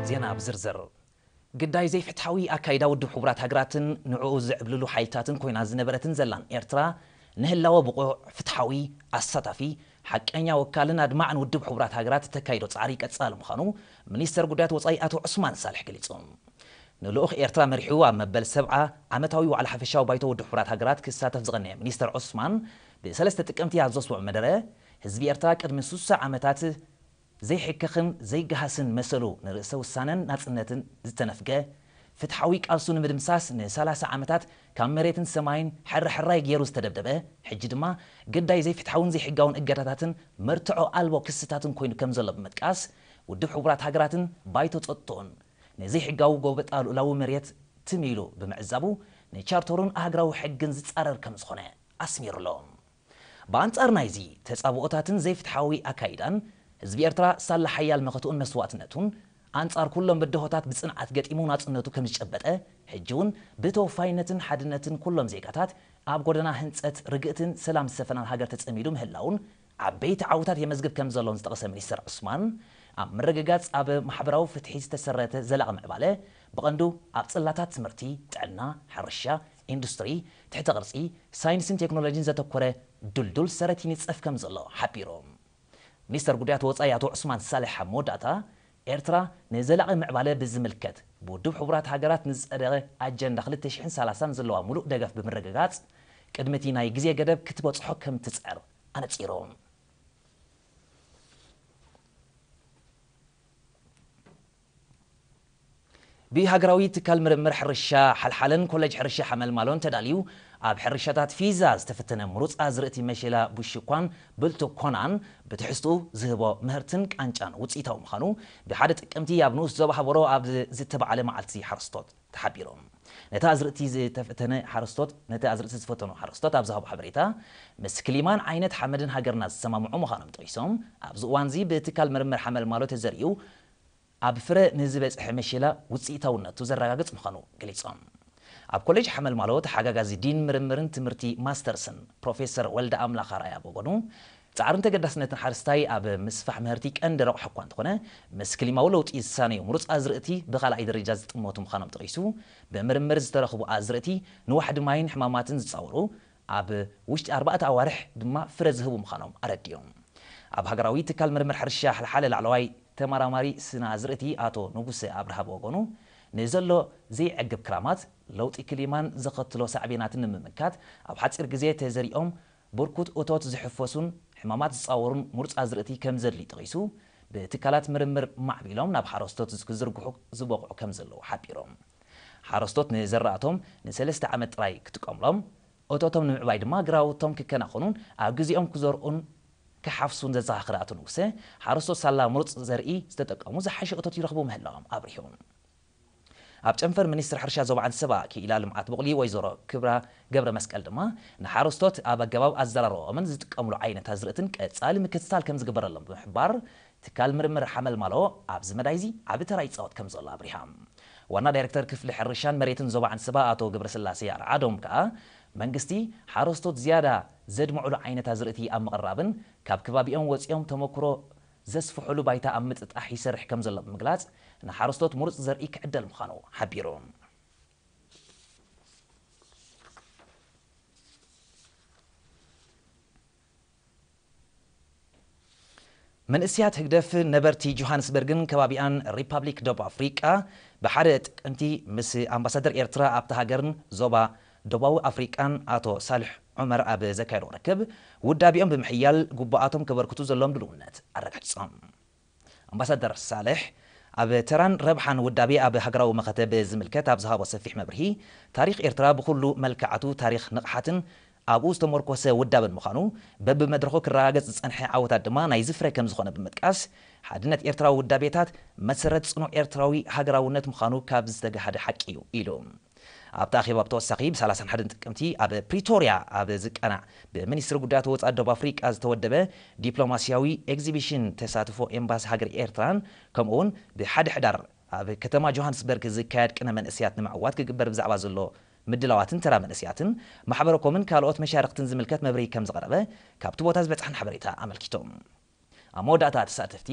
ዜና ብዝርዝር። ግዳይ ዘይፍትሓዊ ኣካይዳ ውድብ ሕቡራት ሃገራትን ንዕኡ ዝዕብልሉ ሓይልታትን ኮይና ዝነበረትን ዘላን ኤርትራ፣ ንህላወ ብቑዕ፣ ፍትሓዊ፣ ኣሳታፊ፣ ሓቀኛ፣ ወካልን ኣድማዕን ውድብ ሕቡራት ሃገራት እተካይዶ ጻዕሪ ቀጻሊ ምዃኑ ሚኒስተር ጉዳያት ወጻኢ ኣቶ ዑስማን ሳልሕ ገሊጹ። ንልኡኽ ኤርትራ መሪሑ ኣብ መበል ሰብዓ ዓመታዊ ዋዕላ ሓፈሻዊ ባይቶ ውድብ ሕቡራት ሃገራት ክሳተፍ ዝቐነየ ሚኒስተር ዑስማን፣ ብሰለስተ ጥቅምቲ ኣብ ዘስምዖ መደረ፣ ህዝቢ ኤርትራ ቅድሚ ስሳ ዓመታት ዘይሕከኽን ዘይገሃስን መሰሉ ንርእሰ ውሳነን ናጽነትን ዝተነፍገ፣ ፍትሓዊ ቃልሱ ንምድምሳስ ንሰላሳ ዓመታት ካብ መሬትን ሰማይን ሕርሕራይ ገይሩ ዝተደብደበ፣ ሕጂ ድማ ግዳይ ዘይፍትሓውን ዘይሕጋውን እገዳታትን መርትዖ ኣልቦ ክስታትን ኮይኑ ከም ዘሎ ብምጥቃስ፣ ውድብ ሕቡራት ሃገራትን ባይቶ ጸጥቶኡን ንዘይሕጋዊ ጎበጣ ልኡላዊ መሬት ትም ኢሉ ብምዕዛቡ፣ ንቻርተሩን ኣህግራዊ ሕግን ዝጻረር ከም ዝኾነ ኣስሚሩሎም። ብኣንጻር ናይዚ ተጻብኦታትን ዘይፍትሓዊ ኣካይዳን፣ ህዝቢ ኤርትራ ሳላ ሓያል መኸትኡን መስዋእትነቱን፣ ኣንጻር ኩሎም ብድሆታት ብጽንዓት ገጢሙ ናጽነቱ ከም ዝጨበጠ፣ ሕጂ እውን ብተወፋይነትን ሓድነትን ኩሎም ዜጋታት ኣብ ጎደና ህንጸት ርግእትን ሰላም ዝሰፈናን ሃገር ተጸሚዱ ምህላውን ዓበይቲ ዓውታት የመዝግብ ከም ዘሎን ዝጠቐሰ ሚኒስተር ዑስማን፣ ኣብ ምርግጋጽ ኣብ ማሕበራዊ ፍትሒ ዝተሰረተ ዘላቒ ምዕባለ ብቐንዱ ኣብ ጽላታት ትምህርቲ፣ ጥዕና፣ ሕርሻ፣ ኢንዱስትሪ፣ ትሕተ ቅርጺ፣ ሳይንስን ቴክኖሎጂን ዘተኮረ ድልዱል ሰረት ይንጸፍ ከም ዘሎ ሓቢሩ። ሚኒስተር ጉዳያት ወጻኢ ኣቶ ዑስማን ሳልሕ ኣብ መወዳእታ፣ ኤርትራ ንዘላቒ ምዕባለ ብዝምልከት ብውድብ ሕቡራት ሃገራት ንዝጸደቐ ኣጀንዳ ክልተ ሽሕን ሰላሳን ዘለዋ ምሉእ ደገፍ ብምርግጋጽ፣ ቅድሚ እቲ ናይ ግዜ ገደብ ክትበጽሖ ከም ትጽዕር ኣነጺሩ። ብሃገራዊ ትካል ምርምር ሕርሻ ሓልሓለን ኮሌጅ ሕርሻ ሓመልማሎን ተዳልዩ፣ ኣብ ሕርሻታት ፊዛ ዝተፈተነ ምሩፅ ኣዝርእቲ መሸላ ብሽኳን ብልትኮናን ብትሕዝትኡ ዝህቦ ምህርትን ቃንጫን ውፅኢታዊ ምዃኑ ብሓደ ጥቅምቲ ኣብ ንኡስ ዞባ ሃበሮ ኣብ ዝተባዕለ መዓልቲ ሓረስቶት ተሓቢሩ። ነቲ ኣዝርእቲ ዝተፈተነ ሓረስቶት ነቲ ኣዝርእቲ ዝፈተኑ ሓረስቶት ኣብ ዝሃቦ ሓበሬታ፣ ምስ ክሊማን ዓይነት ሓመድን ሃገርና ዝሰማምዑ ምዃኖም ጠቂሶም፣ ኣብዚ እዋን እዚ ብትካል ምርምር ሓመልማሎ ተዘሪኡ ኣብ ፍረ ንዝበጽሐ መሸላ ውጽኢታውነቱ ዘረጋግጽ ምዃኑ ገሊጾም። ኣብ ኮሌጅ ሓመልማሎ ተሓጋጋዚ ዲን ምርምርን ትምህርቲ ማስተርስን ፕሮፌሰር ወልደ ኣምላኽ ኣርኣያ ብወገኑ፣ ጻዕርን ተገዳስነትን ሓረስታይ ኣብ ምስፋሕ ምህርቲ ቀንዲ ረቑሒ እኳ እንተኾነ፣ ምስ ክሊማዊ ለውጢ ዝሳነዩ ምሩጽ ኣዝርእቲ ብኻልኣይ ደረጃ ዝጥመቱ ምዃኖም ጠቒሱ፣ ብምርምር ዝተረኽቡ ኣዝርእቲ ንዋሕዲ ማይን ሕማማትን ዝጻወሩ፣ ኣብ ውሽጢ ኣርባዕተ ኣዋርሕ ድማ ፍረ ዝህቡ ምዃኖም ኣረዲኦም። ኣብ ሃገራዊ ትካል ምርምር ሕርሻ ሓልሓለ ላዕለዋይ ተመራማሪ ስነ ኣዝርእቲ ኣቶ ንጉሰ ኣብርሃ ብወገኑ፣ ንዘሎ ዘይዕግብ ክራማት፣ ለውጢ ክሊማን ዘኸትሎ ሳዕቤናትን ንምምካት፣ ኣብ ሓጺር ግዜ ተዘሪኦም ብርኩት እቶት ዝሕፈሱን ሕማማት ዝጻወሩን ምሩጽ ኣዝርእቲ ከም ዘድሊ ጠቒሱ፣ ብትካላት ምርምር ማዕቢሎም ናብ ሓረስቶት ክዝርግሑ ዝበቕዑ ከም ዘለዉ ሓቢሮም። ሓረስቶት ንዘራእቶም ንሰለስተ ዓመት ጥራይ ክጥቀምሎም፣ እቶቶም ንምዕባይ ድማ ግራውቶም ክከናኸኑን ኣብ ግዜኦም ክዘርኡን ክሓፍሱን ዘዘኻኸረ ኣቶ ንጉሰ፣ ሓረስቶት ሳላ ምሩጽ ዘርኢ ዝተጠቀሙ ዝሓሸ እቶት ይረኽቡ ምህላዎም ኣብሪሁ። ኣብ ጨንፈር ሚኒስትር ሕርሻ ዞባ ዓንሰባ ክኢላ ልምዓት ቡቕሊ ወይዘሮ ክብራ ገብረ መስቀል ድማ፣ ንሓረስቶት ኣብ ኣገባብ ኣዘራርባኦምን ዝጥቀምሉ ዓይነት ኣዝርእትን ቀጻሊ ምክትታል ከም ዝግበረሎም ብምሕባር፣ ትካል ምርምር ሓመልማሎ ኣብዚ መዳይ እዚ ዓቢ ተራ ይጻወት ከም ዘሎ ኣብሪሃ። ዋና ዳይሬክተር ክፍሊ ሕርሻን መሬትን ዞባ ዓንሰባ ኣቶ ገብረስላሴ ኣርዓዶም ከኣ፣ መንግስቲ ሓረስቶት ዝያዳ ዘድምዕሉ ዓይነት ኣዝርእቲ ኣብ ምቕራብን ካብ ከባቢኦም ወጺኦም ተመክሮ ዘስፍሑሉ ባይታ ኣብ ምጥጣሕ ይሰርሕ ከም ዘሎ ብምግላጽ፣ ንሓረስቶት ምሩጽ ዘርኢ ክዕደል ምዃኑ ሓቢሩ። መንእስያት ህግደፍ ነበርቲ ጆሃንስበርግን ከባቢኣን ሪፓብሊክ ደቡብ ኣፍሪቃ ብሓደ ጥቅምቲ ምስ ኣምባሳደር ኤርትራ ኣብታ ሃገርን ዞባ ደቡባዊ ኣፍሪቃን ኣቶ ሳልሕ ዑመር ኣብ ዘካየዶ ርክብ፣ ውዳቤኦም ብምሕያል ግቡኣቶም ከበርክቱ ዘለዎም ድልውነት ኣረጋጊጾም። ኣምባሳደር ሳልሕ፣ ኣብ ተራን ረብሓን ውዳቤ ኣብ ሃገራዊ መኸተ ብዝምልከት ኣብ ዝሃቦ ሰፊሕ መብርሂ፣ ታሪኽ ኤርትራ ብኹሉ መልክዓቱ ታሪኽ ንቕሓትን ኣብኡ ዝተመርኮሰ ውዳበን ምዃኑ፣ በብመድረኹ ክረጋገጽ ዝጸንሐ ዓወታት ድማ ናይዚ ፍረ ከም ዝኾነ ብምጥቃስ፣ ሓድነት ኤርትራዊ ውዳቤታት መሰረት ጽኑዕ ኤርትራዊ ሃገራውነት ምዃኑ ካብ ዝተጋህደ ሓቂ እዩ ኢሉ። ኣብቲ ኣኼባ ብተወሳኺ፣ ብ ሰላሳን ሓደን ጥቅምቲ ኣብ ፕሪቶርያ ኣብ ዝቃናዕ ብሚኒስትሪ ጉዳያት ወጻኢ ደቡብ ኣፍሪቃ ዝተወደበ ዲፕሎማስያዊ ኤግዚቢሽን ተሳትፎ ኤምባሲ ሃገር ኤርትራን፣ ከምኡ'ውን ብሓደ ሕዳር ኣብ ከተማ ጆሃንስበርግ ዝካየድ ቅነ መንእስያት ንምዕዋት ክግበር ብዛዕባ ዘሎ ምድላዋትን ተራ መንእስያትን ማሕበረኮምን ካልኦት መሻርኽትን ዝምልከት መብርሂ ከም ዝቐረበ ካብቲ ቦታ ዝበጽሐን ሓበሬታ ኣመልኪቶም። ኣብ መወዳእታ ተሳተፍቲ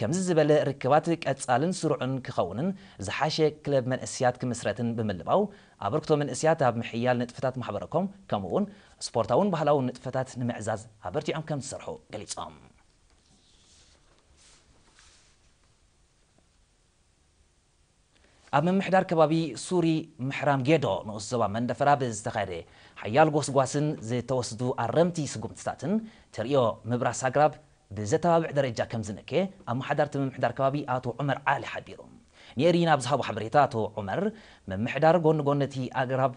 ከምዚ ዝበለ ርክባት ቀጻልን ስሩዕን ክኸውንን ዝሓሸ ክለብ መንእስያት ክምስረትን ብምልባው ኣበርክቶ መንእስያት ኣብ ምሕያል ንጥፈታት ማሕበረኮም ከምኡውን ስፖርታውን ባህላውን ንጥፈታት ንምዕዛዝ ኣበርቲዖም ከም ዝሰርሑ ገሊጾም። ኣብ ምምሕዳር ከባቢ ሱሪ ምሕራም ጌዶ ንኡስ ዞባ መንደፈራ ብዝተኻየደ ሓያል ጎስጓስን ዝተወስዱ ኣረምቲ ስጉምትታትን ተርእዮ ምብራስ ኣግራብ ብዘተባብዕ ደረጃ ከም ዝነከየ ኣመሓዳርቲ ምምሕዳር ከባቢ ኣቶ ዑመር ዓሊ ሓቢሩ። ንኤሪና ብዝሃቦ ሓበሬታ ኣቶ ዑመር፣ ምምሕዳር ጎኒ ጎኒ እቲ ኣግራብ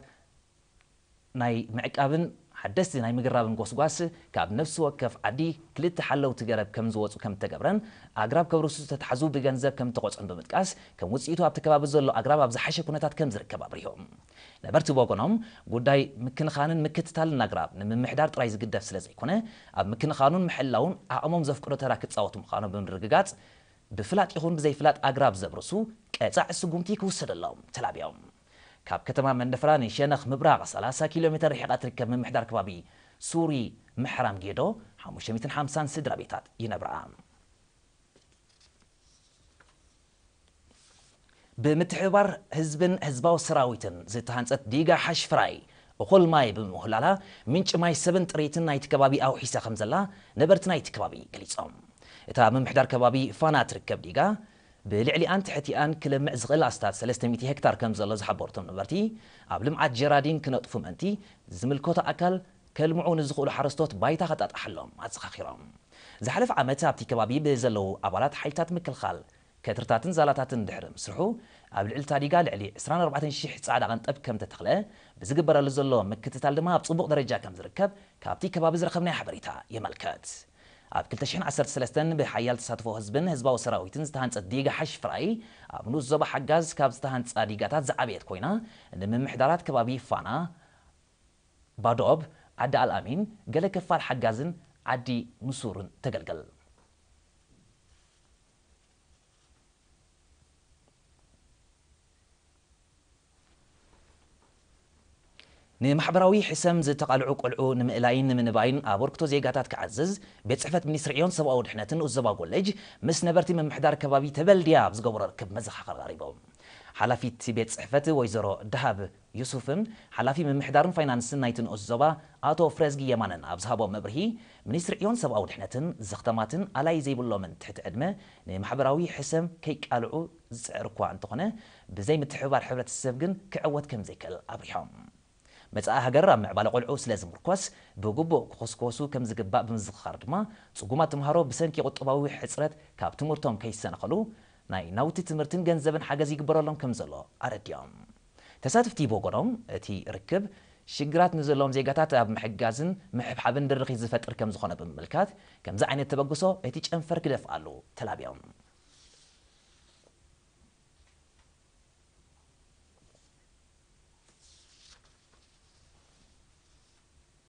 ናይ ምዕቃብን ሓደስቲ ናይ ምግራብን ጎስጓስ ካብ ነፍሲ ወከፍ ዓዲ ክልተ ሓለውቲ ገረብ ከም ዝወፁ ከም እተገብረን ኣግራብ ከብርሱ ዝተታሕዙ ብገንዘብ ከም እተቆፅዑን ብምጥቃስ ከም ውፅኢቱ ኣብቲ ከባቢ ዘሎ ኣግራብ ኣብ ዝሓሸ ኩነታት ከም ዝርከብ ኣብሪሆም። ነበርቲ ብወገኖም ጉዳይ ምክንኻንን ምክትታልን ኣግራብ ንምምሕዳር ጥራይ ዝግደፍ ስለ ዘይኮነ ኣብ ምክንኻኑን ምሕላውን ዓቕሞም ዘፍቅዶ ተራ ክፃወቱ ምዃኖም ብምርግጋፅ ብፍላጥ ይኹን ብዘይፍላጥ ኣግራብ ዘብርሱ ቀፃዒ ስጉምቲ ክውሰደሎም ተላብዮም። ካብ ከተማ መንደፈራ ንሸነኽ ምብራቕ ሰላሳ ኪሎ ሜትር ርሒቓ ትርከብ ምምሕዳር ከባቢ ሱሪ ምሕራም ጌዶ ሓሙሽተ ሚእትን ሓምሳን ስድራ ቤታት ይነብራ። ብምትሕብባር ህዝብን ህዝባዊ ሰራዊትን ዝተሃንጸት ዲጋ ሓሽፍራይ እኹል ማይ ብምውህላላ ምንጪ ማይ ሰብን ጥሪትን ናይቲ ከባቢ ኣውሒሳ ከም ዘላ ነበርቲ ናይቲ ከባቢ ገሊጾም። እታ ምምሕዳር ከባቢ ፋና ትርከብ ዲጋ ብልዕሊኣን ትሕቲኣን ክለምዕ ዝኽእል ኣስታት ሰለስተ ሚእቲ ሄክታር ከም ዘሎ ዝሓበሩ እቶም ነበርቲ፣ ኣብ ልምዓት ጀራዲን ክነጥፉ ምእንቲ ዝምልከቶ ኣካል ከልምዑ ንዝኽእሉ ሓረስቶት ባይታ ከጣጥሓሎም ኣዘኻኺሮም። ዝሓለፈ ዓመት ኣብቲ ከባቢ ብዘለዉ ኣባላት ሓይልታት ምክልኻል ከትርታትን ዛላታትን ድሕሪ ምስርሑ ኣብ ልዕሊ ታዲጋ ልዕሊ ዕስራን ኣርባዕተን ሽሕ ጻዕዳ ቀንጠብ ከም ተተኽለ ብዝግበረሉ ዘሎ ምክትታል ድማ ኣብ ጽቡቕ ደረጃ ከም ዝርከብ ካብቲ ከባቢ ዝረኸብናዮ ሓበሬታ የመልከት። ኣብ ክልተ ሽሕን ዓሰርተ ሰለስተን ብሓያል ተሳትፎ ህዝብን ህዝባዊ ሰራዊትን ዝተሃንጸት ዲጋ ሓሽፍራይ ኣብ ንኡስ ዞባ ሓጋዝ ካብ ዝተሃንጻ ዲጋታት ዝዓበየት ኮይና ንምምሕዳራት ከባቢ ፋና፣ ባዶብ፣ ዓዲ ኣልኣሚን ገለ ክፋል ሓጋዝን ዓዲ ንሱርን ተገልግል። ንማሕበራዊ ሕሰም ዝተቓልዑ ቆልዑ ንምእላይን ንምንባይን ኣበርክቶ ዜጋታት ክዓዝዝ ቤት ጽሕፈት ሚኒስትሪ ዕዮን ሰብኣዊ ድሕነትን ንኡስ ዞባ ጎለጅ ምስ ነበርቲ ምምሕዳር ከባቢ ተበልድያ ኣብ ዝገበሮ ርክብ መዘኻኸሪ ኣቕሪቦም። ሓላፊት ቤት ጽሕፈት ወይዘሮ ደሃብ ዩሱፍን ሓላፊ ምምሕዳርን ፋይናንስን ናይቲ ንኡስ ዞባ ኣቶ ፍረዝጊ የማነን ኣብ ዝሃቦ መብርሂ፣ ሚኒስትሪ ዕዮን ሰብኣዊ ድሕነትን ዘኽተማትን ኣላይ ዘይብሎምን ትሕቲ ዕድመ ንማሕበራዊ ሕሰም ከይቃልዑ ዝጽዕር እኳ እንተኾነ፣ ብዘይ ምትሕብባር ሕብረተሰብ ግን ክዕወት ከም ዘይክእል ኣብሪሆም። መጻኢ ሃገር ኣብ ምዕባለ ቆልዑ ስለ ዝምርኮስ፣ ብግቡእ ክኹስኮሱ ከም ዝግባእ ብምዝኽኻር ድማ፣ ጽጉማት ተምሃሮ ብሰንኪ ቁጠባዊ ሕጽረት ካብ ትምህርቶም ከይሰናኸሉ፣ ናይ ናውቲ ትምህርትን ገንዘብን ሓገዝ ይግበረሎም ከም ዘሎ ኣረዲኦም። ተሳተፍቲ ብወገኖም፣ እቲ ርክብ ሽግራት ንዘለዎም ዜጋታት ኣብ ምሕጋዝን ምሕብሓብን ድርኺት ዝፈጥር ከም ዝኾነ ብምምልካት፣ ከምዚ ዓይነት ተበግሶ እቲ ጨንፈር ክደፍኣሉ ተላብዮም።